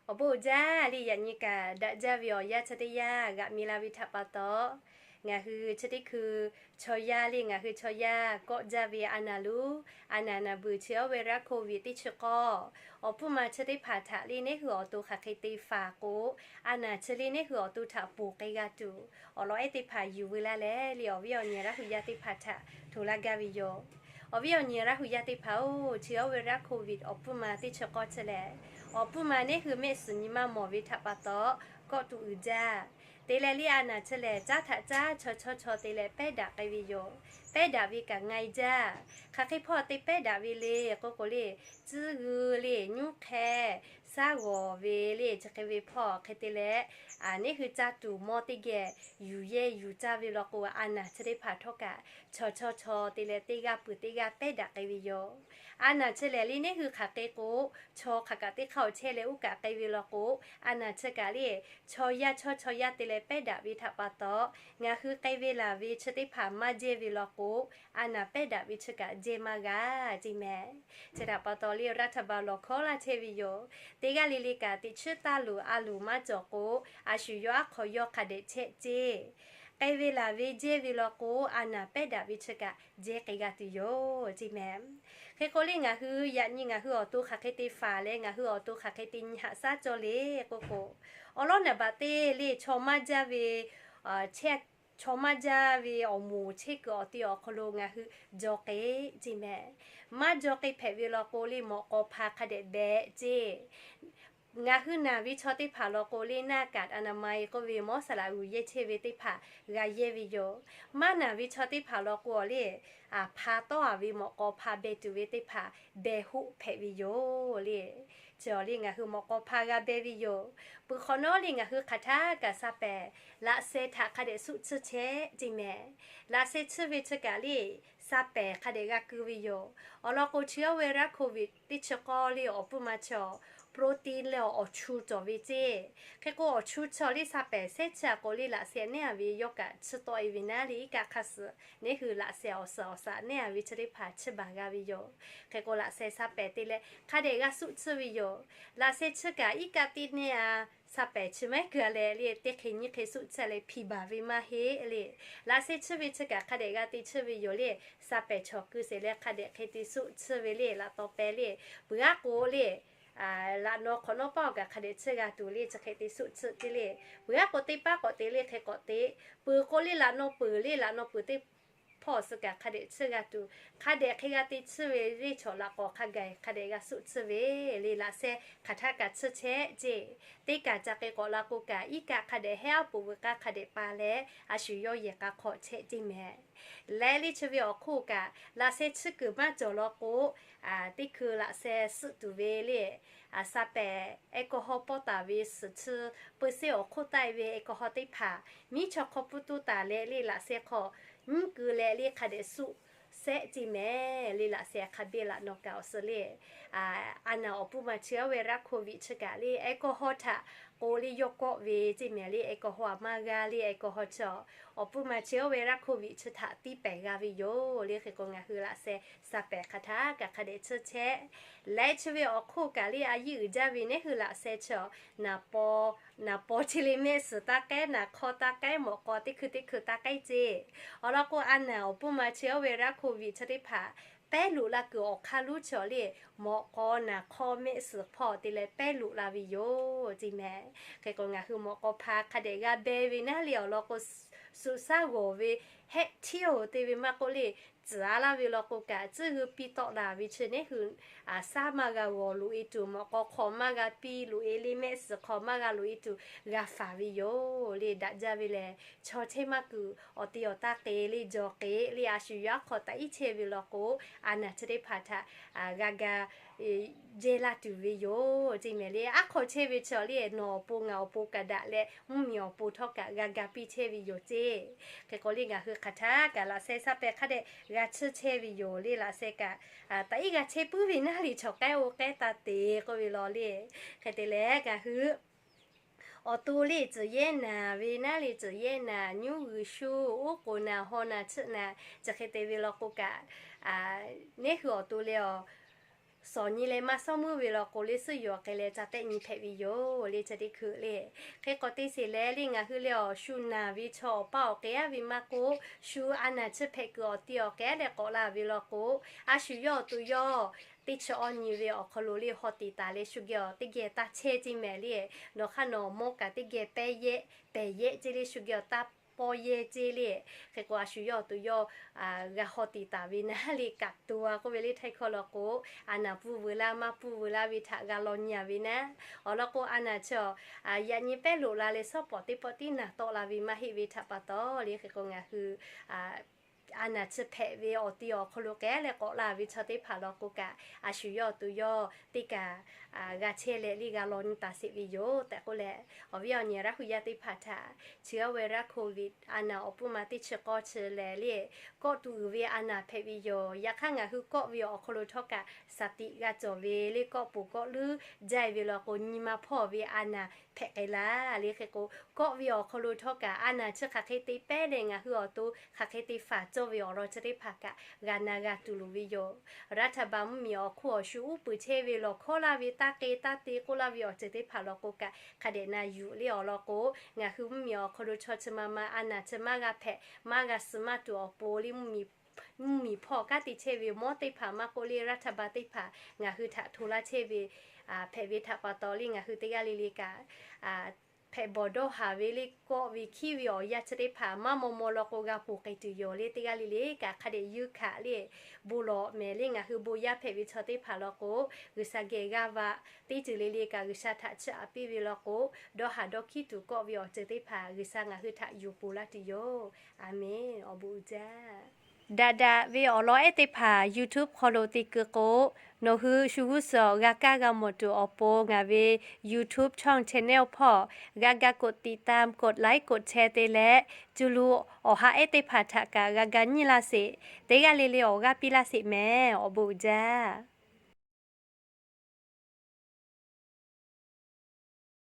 Awˬ bon uiˍ jaˇ le, yaꞈ nyi kaꞈ daꞈ jaˇ ve awˬ yanˇ chi teˇ yanˇ g'aꞈ mi la ve htaꞈ pa taw, ngaˬ hui chi teˇ hkui chaw yaˇ le, ngaˬ hui chaw yaˇ kawˆ jaˇ ve a naˬ luˬ, a naˬ naˬ beuˬ chi awˇ ve raˇ hko viꞈ teˇ chi k'awˇ, awˬ pfuhˇ ma chi teˇ hpaˍ htaꞈ le neˇ hui awˬ to hk'aˬ hk'e te faˍ k'o, a naˬ chi le neˇ hui awˬ to htaꞈ ponˬ k'ai g'a tuˬ, awˬ lawn ehˉ teˇ hpaˍ yuˬ veu laˇ leh le, awˬ viˉ awˬ nyi Laˇ hu yaˇ teˇ hpaˍ htaꞈ htoꞈ laˇ gaˇ ve yoˬ. Awˬ viˉ awˬ nyi Laˇ hu yaˇ teˇ hpaˍ-oˬ, chi awˇ ve raˇ hko viꞈ awˬ pfuhˇ ma teˇ chi k'awˇ chi lehˬ, awˬ pfuhˇ ma neˇ hui mehˆ suhˍ nyi maˇ mawˬ ve htaꞈ pa taw, kawˆ tuˬ uiˍ jaˇ. Te leh le a naˬ chi lehˬ, caˉ htaꞈ caˉ chaw chawˇ chaw te leh pehˉ daꞈ k'ai ve yoˬ. Pehˉ daꞈ ve kaꞈ nga-e jaˇ. Hk'aˬ hk'e hpawˇ te pehˉ daꞈ ve le k'oˆ k'o le, tcuhˉ g'uiˬ le, nyuˇ hk'e, saˉ g'awˬ ve le, chi hk'e ve hpawˇ hk'e te leh, neˇ hui caˇ tuˬ mawˇ teˇ geh yuˬ yehˇ yuˬ caˇ ve law k'o, a naˬ chi teˇ hpaˍ htawˇ kaꞈ chaw chawˇ chaw te leh teˇ g'aˇ peuˬ teˇ g'aˇ pehˉ daꞈ k'ai ve yoˬ. A naˬ chi lehˬ le neˇ hui hk'aˬ hk'e k'o, chaw hk'aˬ kaꞈ teˇ hk'aˇ awˬ chehˇ leh uˉ kaꞈ k'ai ve law k'o, a naˬ chi kaꞈ le chaw yaˇ chawˇ chaw yaˇ te leh pehˉ daꞈ ve htaꞈ pa taw, ngaˬ hui k'ai ve laˬ ve chi teˇ hpaˍ maˇ jehˇ ve law k'o, a naˬ pehˉ daꞈ ve chi kaꞈ jehˇ maˇ g'a ceˇ mehˍ. Chi htaꞈ pa taw le รัฐบาล lawˬ hkawˉ laˇ chehˇ ve yoˬ. Teˇ g'aˇ le le kaꞈ teꞈ chiˉ taˇ luˬ a luˬ maˇ cawˬ k'o, a shu yawˇ aˉ hk'aw yawˇ hk'a dehꞈ chehˆ ceˇ. K'ai ve laˬ ve jehˇ ve law k'o, a naˬ pehˉ daꞈ ve chi kaꞈ jehˇ k'ai g'a tuˬ yoˬ ceˇ mehˍ. Hk'e k'o le ngaˬ hui yaꞈ nyi ngaˬ hui awˬ to hk'aˬ hk'e te faˍ leh ngaˬ hui awˬ to hk'aˬ hk'e te nyi haꞈ shaˉ cawˇ le k'oˆ k'o, awˬ lawˉ naˍ baꞈ te le chaw maˇ jaˇ ve, chaw maˇ jaˇ ve awˬ moˍ chehˇ kuiˬ awˬ te awˬ hk'aw lo ngaˬ hui jaw k'ai ceˇ mehˍ. Maˇ jaw k'ai hpehꞈ ve law k'o le mawꞈ k'aw hpa hk'a dehꞈ behꞈ ceˇ. Ngaˬ hui naˬ ve chaw teˇ hpaˍ law k'o le หน้ากากอนามัย k'oˆ ve mawˇ saˍ laꞈ g'uiˬ yehˇ chehˇ ve teˇ hpaˍ g'a yehˇ ve yoˬ. Maˇ naˬ ve chaw teˇ hpaˍ law k'o le, hpa tawˆ-a ve mawꞈ k'aw hpa beh tuˬ ve teˇ hpaˍ beh hoˆ hpehꞈ ve yoˬ le. Chi awˬ le ngaˬ hui mawꞈ k'aw hpa g'a beh ve yoˬ. Peuˬ hk'awꞈ nawˉ le ngaˬ hui hk'aˬ htaˇ kaꞈ sa pehˍ laꞈ sheh htaꞈ hk'a dehꞈ suˆ tsuhˇ chehˇ ceˇ mehˍ. Laꞈ sheh tsuhˇ ve chi kaꞈ le sa pehˍ hk'a dehꞈ g'a keu ve yoˬ. Awˬ lawn k'o chi awˇ ve raˇ hko viꞈ teˇ chi k'awˇ le awˬ pfuhˇ ma chi awˬ โปรตีน leh awˬ chu cawˬ ve ceˇ. Hk'e k'o awˬ chu chi awˬ le sa pehˍ shehˉ tsuhˇ-a k'o le laꞈ sheh neˉ-a ve yawˇ kaꞈ tsuhˇ tawˆ-e ve naˉ le iˉ kaˆ hk'aˇ suh neˇ hui laꞈ sheh awˬ suhˍ awˬ shaꞈ neˉ-a ve chi teˇ hpaˍ tsuhˇ baˬ g'a ve yoˬ. Hk'e k'o laꞈ sheh sa pehˍ te leh hk'a dehꞈ g'a suˆ tsuhˇ ve yoˬ. Laꞈ sheh tsuhˇ kaꞈ iˉ kaˆ teˇ neˇ-a, sa pehˍ chi mehˉ keu-a leh le teˇ hk'e nyiˇ hk'e suˆ tsuhˇ leh hpiˇ baˬ ve maˇ heˆ le. Laꞈ sheh tsuhˇ ve chi kaꞈ hk'a dehꞈ g'a te tsuhˇ ve yoˬ le. Sa pehˍ chaw keu sheˍ leh hk'a dehꞈ hk'e te suˆ tsuhˇ ve le laꞈ taw peh le. Peuˬ aˉ k'o le laꞈ naw hk'awꞈ nawˉ paˆ awˬ kaꞈ hk'a dehꞈ tsuhˇ g'a tuˬ le chi hk'e te suˆ tsuhˇ ceˇ le. Peuˬ aˉ k'o teˇ paˉ k'awꞈ te le hk'e k'awꞈ te. Peuˬ k'o le laꞈ naw peuˬ le laꞈ naw peuˬ teˇ hpawˇ awˬ suh kaꞈ hk'a dehꞈ tsuhˇ g'a tuˬ, hk'a dehꞈ hk'e g'a te tsuhˇ ve le chaw laꞈ k'awꞈ hk'a gaˬ hk'a dehꞈ g'a suˆ tsuhˇ ve le laꞈ sheh hk'aˬ htaˇ kaꞈ tsuhˇ chehˇ ceˇ. Teˇ kaꞈ ca k'e k'awꞈ la k'o kaꞈ iˉ kaˆ hk'a dehꞈ hehˉ aˉ poꞈ veuꞈ k'aˇ hk'a dehꞈ pa leh a shu yawˇ yehˬ k'a hk'aw chehˇ ceˇ mehˍ. Leh le chi ve awˬ hk'oˆ kaꞈ laꞈ sheh tsuhˇ kuiˬ maˇ cawˬ law k'o, teˇ hkui laꞈ sheh suˆ tuˬ ve le, sa pehˍ แอลกอฮอล์ pawˇ taˍ ve suhˍ tsuhˇ peu seˇ awˬ hk'oˆ taˆ-e ve แอลกอฮอล์ teˇ hpaˍ miˉ chaw hk'aw pui to taˍ leh le laꞈ sheh hk'aw nyiˉ keu leh le hk'a dehꞈ suˆ shehˆ ceˇ mehˍ le laꞈ sheh hk'a biˇ laꞈ naw kaꞈ awˬ suh le. A naˬ awˬ pfuhˇ ma chi awˇ ve raˇ hko viꞈ chi kaꞈ le แอลกอฮอล์ htaꞈ k'oˆ le yawˇ kawˆ ve ceˇ mehˍ le แอลกอฮอล์ maˇ g'a le แอลกอฮอล์ chi awˬ pfuhˇ ma chi awˇ ve raˇ hko viꞈ chi htaꞈ tiˇ pehˍ g'a ve yoˬ le. Hk'e k'o ngaˬ hui laꞈ sheh sa pehˍ hk'aˬ htaˇ kaꞈ hk'a dehꞈ tsuhˇ chehˇ. Leh chi ve awˬ hk'oˆ kaꞈ le a yiˇ uiˍ jaˇ ve neˇ hui laꞈ sheh chi naˍ paw, naˍ paw chi le mehˆ suhˍ taˇ k'ehˉ naˍ hk'aw taˇ k'ehˉ mawꞈ k'aw teˇ hkui teˇ hkui taˇ k'ehˉ ceˇ. Awˬ lawn k'o a naˬ awˬ pfuhˇ ma chi awˇ ve raˇ hko viꞈ chi teˇ hpaˍ pehˉ loꞈ la kuiˬ awˬ hk'aˇ luˉ chi awˬ le mawꞈ k'aw naˍ hk'aw mehˆ suhˍ hpawˇ te leh pehˉ loꞈ la ve yoˬ ceˇ mehˍ. Hk'e k'o ngaˬ hui mawꞈ k'aw hpa hk'a dehꞈ g'a beh ve naˉ le awˬ lawn k'o, suꞈ shaˉ g'awˬ ve hehˆ htiˇ-oˬ te ve maˇ k'oˆ le, tcuhˍ-a laˇ ve law k'o kaꞈ tcuhˇ g'uiˬ piˇ tawˆ laˬ ve chi neˇ hui shaˉ maˇ g'a g'awˬ loꞈ-e tuˬ, mawꞈ k'aw hk'aw maˇ g'a piˇ loꞈ-e le, mehˆ suhˍ hk'aw maˇ g'a loꞈ-e tuˬ g'a faˍ ve yoˬ le. Daꞈ jaˇ ve lehˬ chaw chehˇ maˇ kuiˬ awˬ te awˬ taˇ k'e le jaw k'e le a shu yawˇ aˉ hk'aw taꞈ iˉ chehˇ ve law k'o, a naˬ chi teˇ hpaˍ htaꞈ g'a ga jehˇ laˇ tuˬ ve yoˬ ceˇ mehˍ le. Aˉ hk'aw chehˇ ve chi awˬ le nawˬ awˬ pon ngaˬ awˬ pon kaꞈ daꞈ leh mvuhˇmiˬ awˬ pon htawˇ kaꞈ g'a ga piˇ chehˇ ve yoˬ ceˇ. Hk'e k'o le ngaˬ hui hk'aˬ htaˇ kaꞈ laꞈ sheh sa pehˍ hk'a dehꞈ g'a tsuhˇ chehˇ ve yoˬ le. Laꞈ sheh kaꞈ taꞈ iˉ g'a chehˇ puiˉ ve naˉ le chaw k'ehˉ oˇ k'ehˉ taˇ te k'oˆ ve law le. Hk'e te leh ngaˬ hui awˬ to le tcuhˍ yehˇ naˍ ve naˉ le tcuhˍ yehˇ naˍ, nyuˇ g'uiˬ shu, oˉ k'oˍ naˍ, haw naˍ, tsuhˆ naˍ, chi hk'e te ve law k'o kaꞈ, neˇ hui awˬ to le awˬ Suhˍ nyi leh maˇ shawˉ meuˇ ve law k'o, le suhˉ yuˬ awˬ hk'e leh ca tehˆ nyi hpehꞈ ve yoˬ le, chi teˇ hkui le. Hk'e k'o teˇ sheˍ leh le ngaˬ hui le awˬ shu naˬ ve chaw awˬ paˇ awˬ k'ehˉ ve maˇ k'oˆ, shu a naˬ chi hpehꞈ kuiˬ awˬ ti awˬ k'ehˉ leh k'awꞈ la ve law k'o, a shu yawˇ awˬ to yawˇ teˇ chi awˇ nyi ve awˬ hk'aw lo le haw tiꞈ taˍ leh shu geh awˬ teˇ geh taˇ chehˇ ceˇ mehˍ le. Nawˬ hk'aˇ nawˬ mawˇ kaꞈ teˇ geh pehˇ yehˆ pehˬ yehˆ ceˇ le, shu geh awˬ taˇ pawˇ yehˇ ceˇ le. Hk'e k'o a shu yawˇ awˬ to yawˇ g'a haw tiꞈ taˍ ve naˉ le kaꞈ to a k'oˆ ve le htaiˇ hkawˇ law k'o, a naˬ pfuhˇ veu laˇ maˇ pfuhˇ veu laˇ ve htaꞈ g'a law nyi a ve naˉ. Awˬ lawn k'o a naˬ chi awˬ yaꞈ nyi pehˉ loꞈ la leh shawˉ pawˍ teˇ pawˆ tiˉ naˬ tawˆ la ve maˇ heˆ ve htaꞈ pa taw le. Hk'e k'o ngaˬ hui a naˬ chi hpehꞈ ve awˬ ti awˬ hk'aw lo k'ehˉ leh k'awꞈ la ve chaw teˇ hpaˍ law k'o kaꞈ, a shu yawˇ awˬ to yawˇ teˇ kaꞈ g'a chehˇ leh le g'a law nyi taˍ sheˍ ve yoˬ tehꞈ k'oˆ leh, awˬ viˉ awˬ nyi Laˇ hu yaˇ teˇ hpaˍ htaꞈ chi aˇ ve raˇ hko viꞈ a naˬ awˬ pfuhˇ ma teˇ chi k'awˇ chi lehˬ le, kawˆ tuˬ uiˍ ve a naˬ hpehꞈ ve yoˬ. Yaꞈ hk'aˇ ngaˬ hui kawˆ ve awˬ hk'aw lo htawˇ kaꞈ shaˍ tiꞈ g'a cawˬ ve le, kawˆ poˬ kawˆ leuˉ jaˇ ve law k'o nyi ma hpawˇ ve a naˬ hpehꞈ k'ai laˇ le. Hk'e k'o kawˆ ve awˬ hk'aw lo htawˇ kaꞈ a naˬ chi hk'aˬ hk'e te pehˉ leh ngaˬ hui awˬ to hk'aˬ hk'e te faˍ cawˇ ve awˬ lawn chi teˇ hpaˍ kaꞈ g'a na g'a tuˬ loˍ ve yoˬ. Raˇ htaˇ ba mvuhˇmiˬ awˬ hk'oˆ awˬ shu uˉ peunˍ chehˇ ve lawˬ hkawˇ laˇ ve taˇ k'e taˇ te k'oˆ laˇ ve awˬ ceuˬ teˇ hpaˍ law k'o kaꞈ hk'a dehꞈ na yuˬ le. Awˬ lawn k'o ngaˬ hui mvuhˇmiˬ awˬ hk'aw lo chaw chi ma ma a naˬ chi maˇ g'a hpehꞈ maˇ g'a suh maˇ tuˬ awˬ pon le mvuhˇmiˬ hpawˇ kanˉ te chehˇ ve mawˇ teˇ hpaˍ maˇ k'oˆ le raˇ htaˇ ba teˇ hpaˍ ngaˬ hui htaꞈ hto laˇ chehˇ ve hpehꞈ ve htaꞈ pa taw le ngaˬ hui teˇ g'aˇ le le kaꞈ hpehꞈ bawˬ dawˇ haˍ ve le kawˆ ve hkiˉ ve awˬ yanˇ chi teˇ hpaˍ maˇ maw maw law k'o g'a ponˬ k'ai tuˬ yoˬ le. Teˇ g'aˇ le le kaꞈ hk'a dehꞈ yuˇ hkaꞈ le bon lawˬ mehˍ le. Ngaˬ hui bon yaˇ hpehꞈ ve chaw teˇ hpaˍ law k'o G'uiˬsha geh g'aˇ va teˇ ceuˬ le le kaꞈ G'uiˬsha htaꞈ chiˇ aꞈ piˇ ve law k'o dawˇ haˍ dawˇ hkiˉ tuˬ kawˆ ve awˬ ceuˬ teˇ hpaˍ G'uiˬsha ngaˬ hui htaꞈ yuˬ ponˬ laˇ tuˬ yoˬ. A menˬ. Awˬ bon uiˍ jaˇ. Daꞈ daꞈ ve awˬ lawn ehˉ teˇ hpaˍ YouTube hk'aw lo te keu k'o, nawˬ hui shu g'uˇ suhˍ g'a kaˇ g'a mawˬ tuˬ awˬ pon ngaˬ ve YouTube ช่อง channel hpawˇ g'a ga กดติดตาม กดไลค์ กดแชร์ te leh, cuˇ lu awˬ ha ehˉ teˇ hpaˍ htaꞈ kaꞈ g'a ga nyiˇ laˇ sheˍ. Teˇ g'aˇ le le awˬ g'aˇ piˇ laˇ sheˍ mehˍ. Awˬ bon uiˍ jaˇ.